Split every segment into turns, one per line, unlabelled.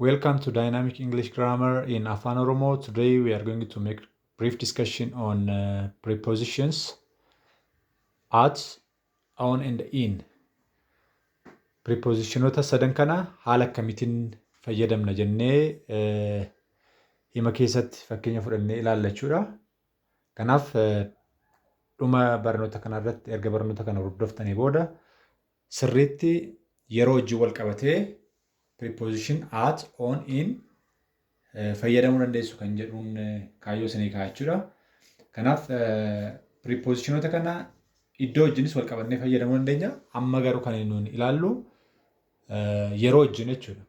Welcome to Dynamic English Grammar in Afaan Oromo. Today we are going to make brief discussion on prepositions at, on and in. Prepositionota sadan kana haala akkamiitiin fayyadamna jennee hima keessatti fakkeenya fudhannee ilaalla jechuudha. Kanaaf dhuma barnoota kanaa irratti erga barnoota kana hordoftanii booda sirriitti yeroo wajjin wal qabatee preposition at, on, in fayyadamuu dandeessu kan jedhuun kaayyoo isinii kaa'a jechuudha. Kanaaf prepositionota kana iddoo wajjinis wal qabannee fayyadamuu dandeenya. Amma garuu kan nuun ilaallu yeroo wajjin jechuudha.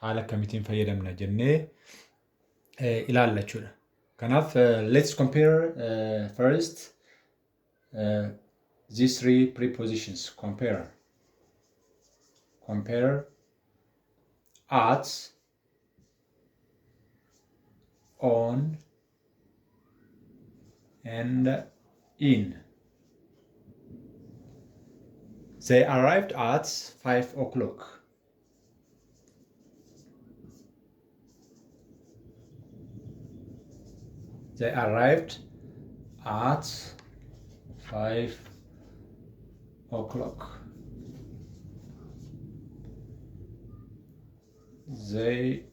Haala akkamiitiin fayyadamna jennee ilaalla jechuudha. Kanaaf let's compare first these three prepositions. Compare. Compare at, on, and in. They arrived at 5 o'clock. They arrived at 5 o'clock. They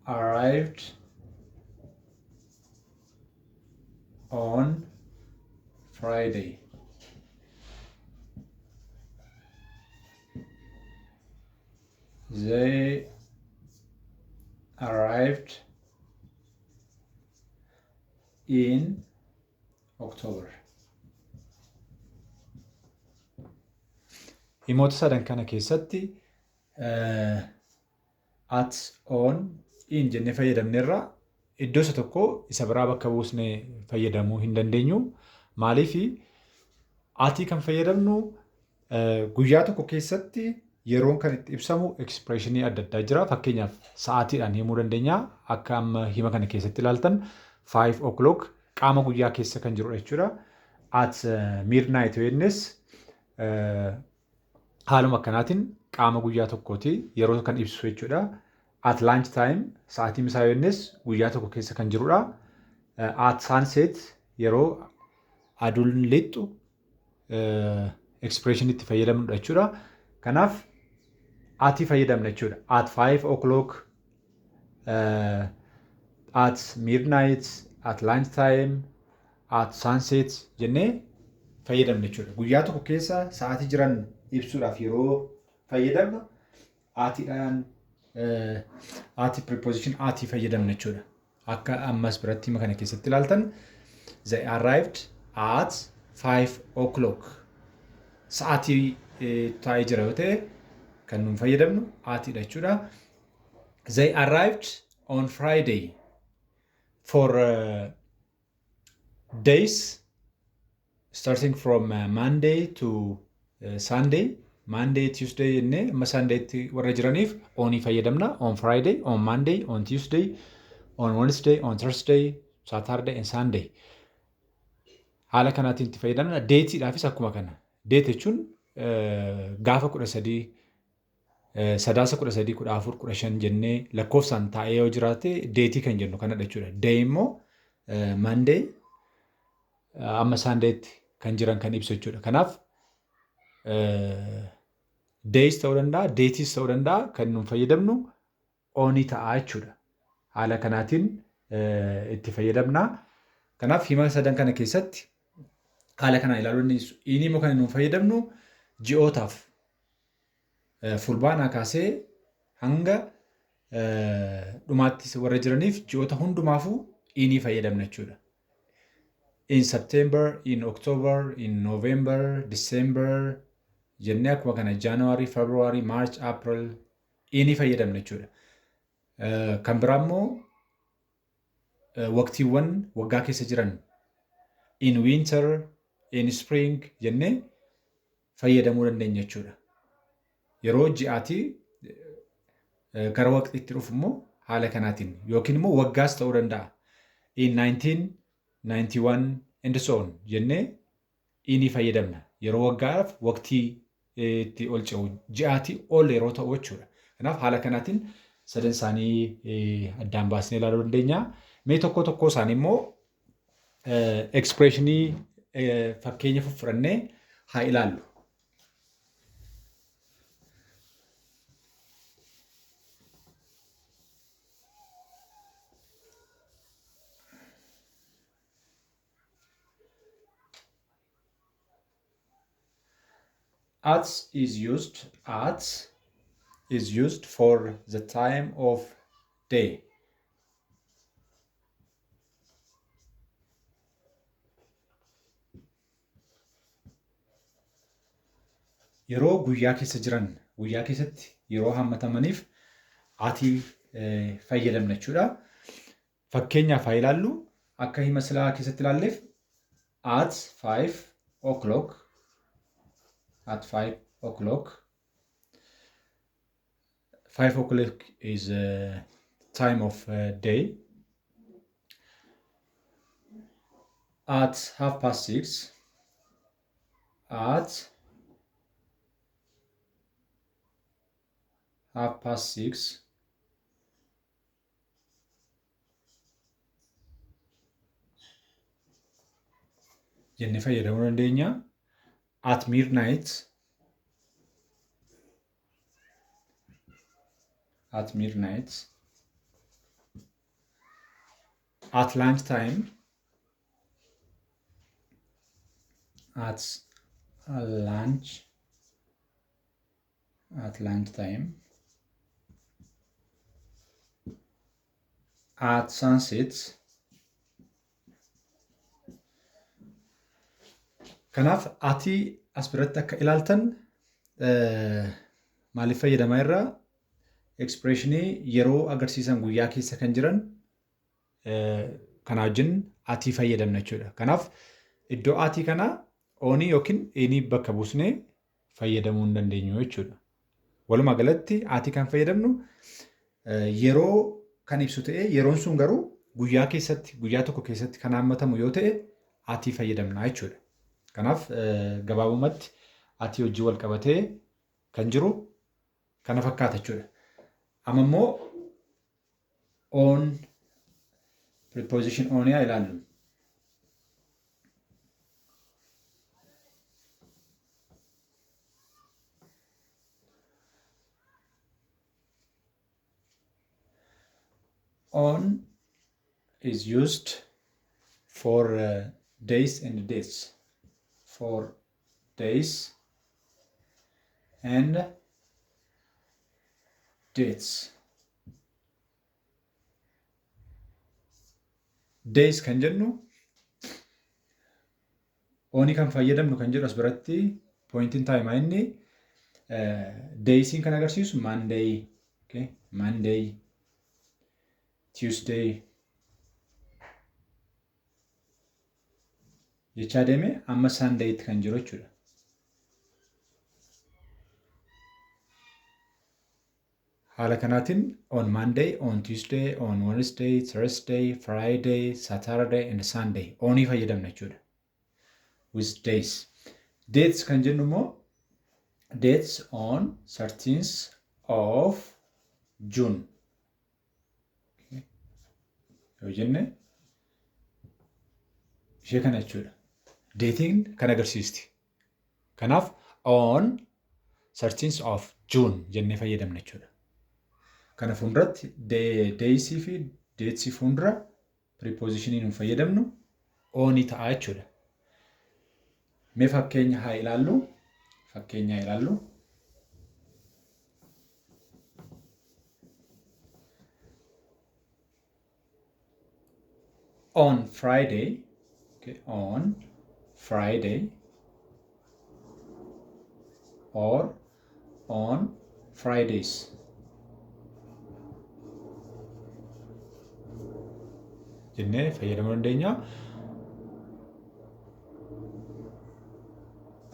arrived on Friday. They arrived in October. Himoota sadan kana keessatti at, on, in jennee fayyadamneerra iddoo isa tokko isa biraa bakka buusnee fayyadamuu hin dandeenyu. Maaliif atii kan fayyadamnu guyyaa tokko keessatti yeroon kan itti ibsamu ekspireeshinii adda addaa jira. Fakkeenyaaf sa'aatiidhaan himuu dandeenya. Akka amma hima kana keessatti ilaaltan 5 o'clock qaama guyyaa keessa kan jirudha jechuudha. At midnight yoo jennes haaluma akkanaatiin qaama guyyaa tokkooti yeroo kan ibsu jechuudha. At lunch time sa'aatii misaa yoo jennes guyyaa tokko keessa kan jirudha. At sunset yeroo aduun lixxu expression itti fayyadamnudha jechuudha. Kanaaf atii fayyadamna jechuudha. At 5 o'clock, at midnight, at lunch time, at sunset jennee fayyadamna jechuudha. Guyyaa tokko keessa sa'aatii jiran ibsuudhaaf yeroo fayyadamnu atiidhaan ati preposition atii fayyadamna jechuudha. Akka ammas biratti hima kana keessatti ilaaltan they arrived at 5 o'clock. Sa'aatii taa'ee jira yoo ta'e kan nuun fayyadamnu atiidha jechuudha. They arrived on Friday for days starting from Monday to Sunday. Monday, Tuesday jennee amma Sundaytti warra jiraniif onii fayyadamna. On Friday, on Monday, on Tuesday, on Wednesday, on Thursday, Saturday and Sunday. Haala kanaatiin itti fayyadamna. Deetiidhaafis akkuma kana. Deet jechuun gaafa 13 sadaasa 13, 14, 15 jennee lakkoofsaan taa'ee yoo jiraate deetii kan jennu kanadha jechuudha. Day immoo Monday amma Sundaytti kan jiran kan ibsu jechuudha. Kanaaf days ta'uu danda'a, dateis ta'uu danda'a kan nuun fayyadamnu onii ta'a jechuudha. Haala kanaatiin itti fayyadamna. Kanaaf hima sadan kana keessatti haala kanaan ilaaluu dandeessu. Inni immoo kan nuun fayyadamnu ji'ootaaf fulbaanaa kaasee hanga dhumaatti warra jiraniif ji'oota hundumaafuu inii fayyadamna jechuudha. In September, in October, in November, December jennee akkuma kana January, February, March, April inii fayyadamna jechuudha. Kan biraa immoo waqtiiwwan waggaa keessa jiran in winter, in spring jennee fayyadamuu dandeenya jechuudha. Yeroo ji'aatii gara waqtiitti dhufu immoo haala kanaatiin yookiin immoo waggaas ta'uu danda'a. In 1991 and so on jennee inii fayyadamna. Yeroo waggaadhaaf waqtii itti ol ce'u ji'aatii ol yeroo ta'u jechuudha. Kanaaf haala kanaatiin Sadan isaanii addaan baasnee ilaaluu dandeenya. Mee tokko tokko isaanii immoo expressionii fakkeenya fudhannee haa ilaallu. At is used for the time of day. Yeroo guyyaa keessa jiran, guyyaa keessatti yeroo hammatamaniif atii fayyadamna jechuudha. Fakkeenyaaf haa ilaallu. Akka hima silaa keessatti ilaalleef, at 5 o'clock, at 5 o'clock. 5 o'clock is a time of day. At half past six, at half past six, jennee fayyadamuu dandeenya. At midnight, at midnight, at lunch time, at lunch, at lunch time, at sunset. Kanaaf atii as biratti akka ilaaltan maaliif fayyadamaa irraa expressionii yeroo agarsiisan guyyaa keessa kan jiran kana wajjin atii fayyadamna jechuudha. Kanaaf iddoo atii kana onii yookiin inii bakka buusnee fayyadamuu hin dandeenyu jechuudha. Walumaa galatti atii kan fayyadamnu yeroo kan ibsu ta'ee, yeroon sun garuu guyyaa keessatti, guyyaa tokko keessatti kan hammatamu yoo ta'e, atii fayyadamna jechuudha. Kanaaf gabaabumatti atii hojii wal qabatee kan jiru kana fakkaata jechuudha. Amma immoo on, preposition on haa ilaallu. On is used for days and dates. For days and dates. Days kan jennu onii kan fayyadamnu kan jedhu as biratti pointiin time inni daysiin kan agarsiisu Monday, okay, Monday, Tuesday jechaa deeme amma Sundaytti kan jiru jechuudha. Haala kanaatiin on Monday, on Tuesday, on Wednesday, Thursday, Friday, Saturday and Sunday onii fayyadamna jechuudha. With days. Dates kan jennu immoo dates on 13th of June yoo jenne ishee kana jechuudha. Dateiin kan agarsiisti. Kanaaf on 13th of June jennee fayyadamna jechuudha. Kana fuulduratti daysii fi datesii fuuldura prepositionii nu fayyadamnu onii ta'a jechuudha. Mee fakkeenya haa ilaallu. Fakkeenya haa ilaallu. On Friday, okay, on Friday or on Fridays. Jennee fayyadamuu dandeenya.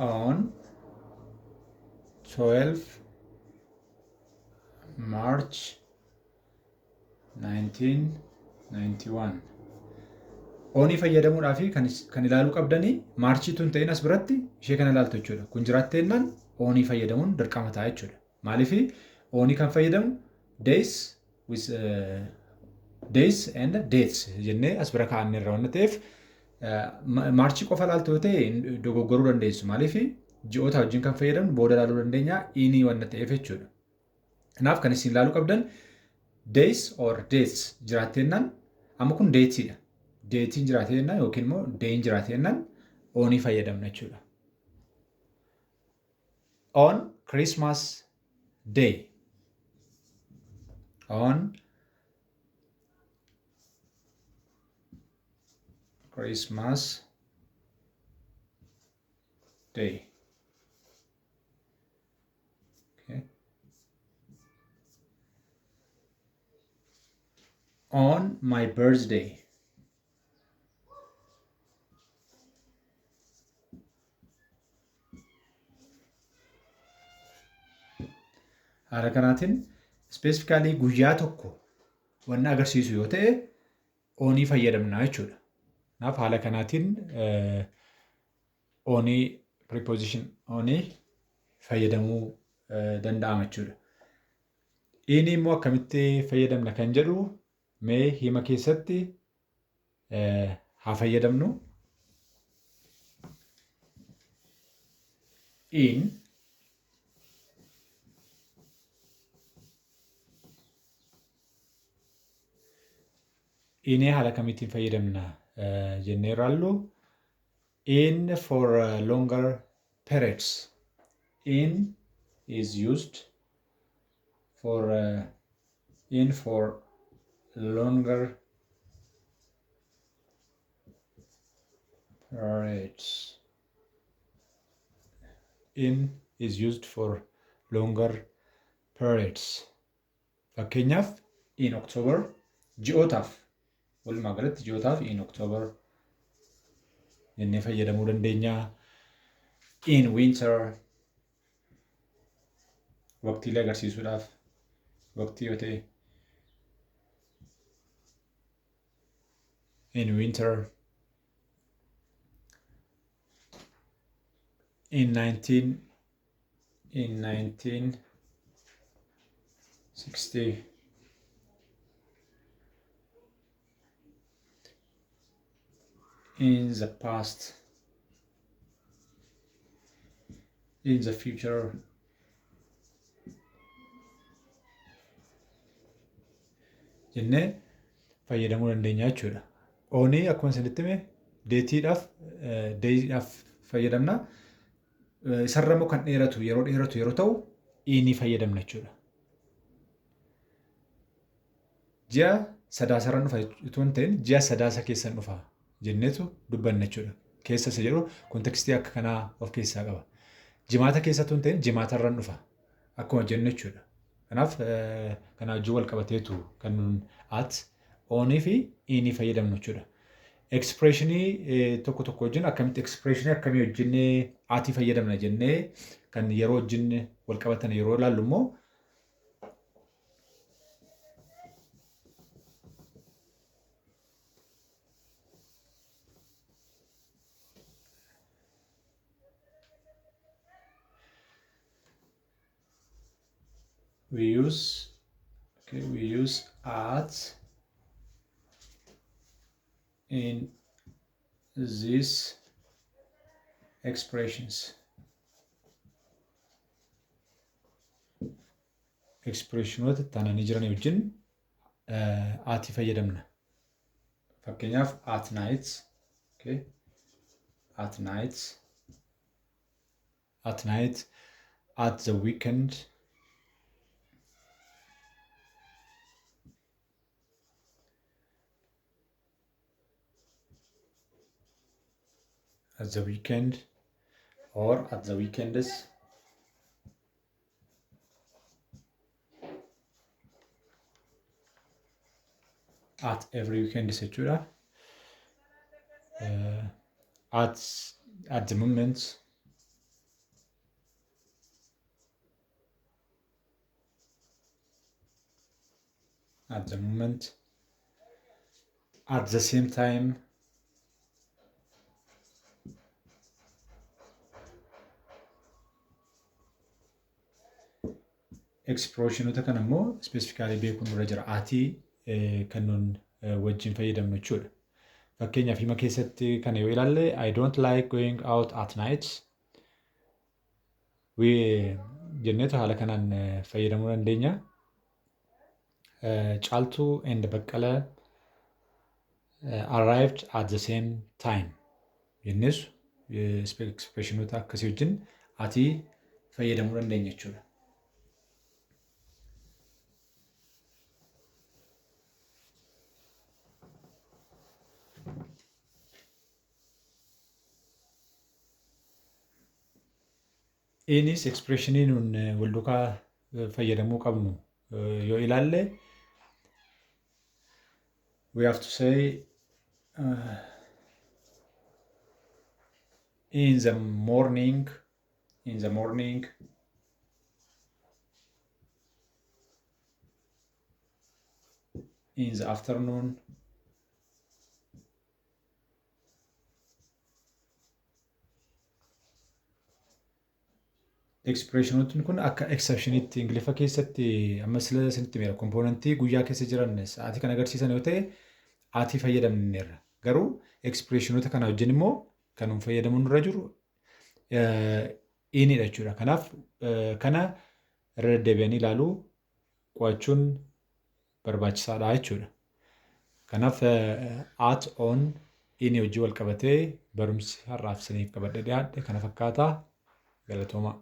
On 12 March 1991. Onii fayyadamuudhaaf kan ilaaluu qabdanii Marchiitu hin ta'in as biratti ishee kana ilaaltu jechuudha. Kun jiraattennaan onii fayyadamuun dirqama ta'a jechuudha. Maaliif onii kan fayyadamu days with days and dates jennee as bira kaa'anneerra waan ta'eef March qofa ilaaltu yoo ta'e dogoggoruu dandeessu. Maaliif ji'oota wajjin kan fayyadamnu booda ilaaluu dandeenya inii waan ta'eef jechuudha. Kanaaf kan isin ilaaluu qabdan days or dates jiraattennaan amma kun dateiidha. Dateiin jiraatennaan yookiin immoo dayin jiraatennaan onii fayyadamna jechuudha. On Christmas Day. On Christmas Day. Okay. On my birthday. Haala kanaatiin specifically guyyaa tokko wanna agarsiisu yoo ta'e onii fayyadamna jechuudha. Kanaaf haala kanaatiin onii preposition onii fayyadamuu danda'ama jechuudha. Inii immoo akkamitti fayyadamna kan jedhu mee hima keessatti haa fayyadamnu. In inii haala kamittiin fayyadamna jennee ilaallu. In for longer periods. In is used for in for longer periods. In is used for longer periods. Fakkeenyaaf in October ji'ootaaf, walumaa galatti ji'ootaaf in October jennee fayyadamuu dandeenya. In winter waqtiilee agarsiisuudhaaf waqtii yoo ta'e in winter, in 19 in 1960, in the past, in the future jennee fayyadamuu dandeenya jechuudha. Onii akkuma isinitti hime dateiidhaaf dayiidhaaf fayyadamna. Isarra immoo kan dheeratu yeroo dheeratu yeroo ta'u inii fayyadamna jechuudha. Ji'a sadaasarra dhufa itoo hin ta'in ji'a sadaasa keessan dhufa jenneetu dubbanna jechuudha. Keessa isa jedhu contextii akka kanaa of keessaa qaba. Jimaata keessattuu hin ta'in jimaatarran dhufa akkuma jennu jechuudha. Kanaaf kana wajjin wal qabateetu kan nun at, onii fi inii fayyadamnu jechuudha. Expressionii tokko tokko wajjin akkamitti expressionii akkamii wajjin atii fayyadamna jennee kan yeroo wajjin wal qabatan yeroo ilaallu immoo we use, okay, we use at in these expressions. Expressionoota taananii jiran wajjin atii fayyadamna. Fakkeenyaaf at night, okay, at night, at night, at the weekend, at the weekend or at the weekends, at every weekend jechuudha. At the moment, at the moment, at the same time, Expressionoota kana immoo specifically beekuun nurra jira. Atii kan nun wajjin fayyadamnu jechuudha. Fakkeenyaaf hima keessatti kana yoo ilaalle, "I don't like going out at night" we jenneetu haala kanaan fayyadamuu dandeenya. Caaltuu and Baqqala arrived at the same time jennees expressionoota akkasii wajjin atii fayyadamuu dandeenya jechuudha. Innis expressionii nun wal duukaa fayyadamuu qabnu yoo ilaalle, we have to say in the morning, in the morning, in the afternoon, Expressionootni kun akka exceptionitti Ingiliffa keessatti amma sila isinitti himeera. Componentii guyyaa keessa jiran sa'aatii kan agarsiisan yoo ta'e atii fayyadamneerra. Garuu expressionoota kana wajjin immoo kan nuun fayyadamuun nurra jiru inidha jechuudha. Kanaaf kana irra deddeebi'anii ilaaluu, qo'achuun barbaachisaadha jechuudha. Kanaaf at, on, in wajjin wal qabatee barumsi har'aaf isiniif qabadhee dhiyaadhe kana fakkaata. Galatooma.